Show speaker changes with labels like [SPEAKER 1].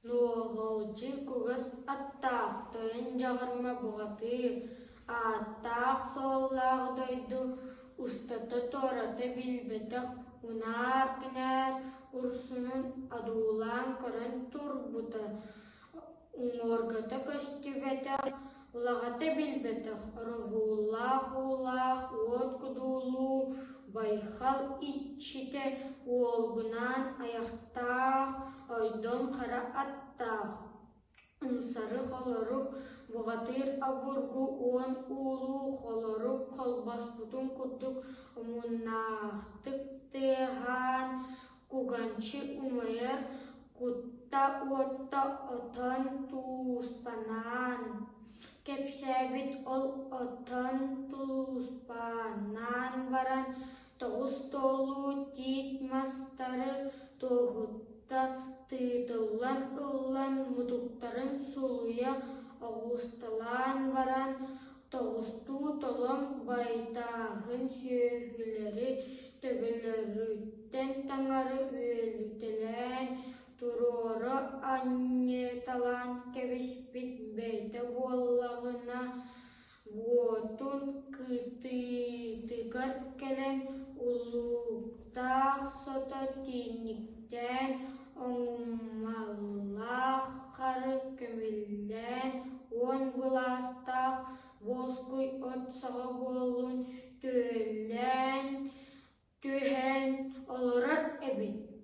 [SPEAKER 1] Нуоҕалдьы кугас аттаах Тойон Дьаҕарма бухатыыр, ааттаах-суоллаах дойду устата-туората билбэтэх унаар-кэнээр урсунун одуулаан көрөн турбута, уҥуоргата көстүбэтэх, улаҕата билбэтэх ороһуулаах уулаах уот кудуулуу байхал иччитэ уолгунаан айахтаах ойдом хара аттаах, умсары холорук, бухатыыр обургу уон уулуу холорук холбоспутун курдук омуннаахтык тыаһаан куганчы умайар кутта уотта отон тууспанаан кэпсээбит ол отон тууспанаан баран тоҕус туолуу тиит мастары туоһутта тыытыллан ыллан мутуктарын сулуйа оҕусталаан баран тоҕустуу толом байтааһын сүөһүлэри төбөлөрүттэн таҥары үөлүтэлээн туруора анньыталаан кэбиспит бэйэтэ буоллаҕына Уотун кытыытыгар кэлэн улууктаах сото тиинниктээн, оҥумаллаах хары көмүллээн, уон былаастаах буоскуй от саҕа буоллун түөллээн түһэн олорор эбит.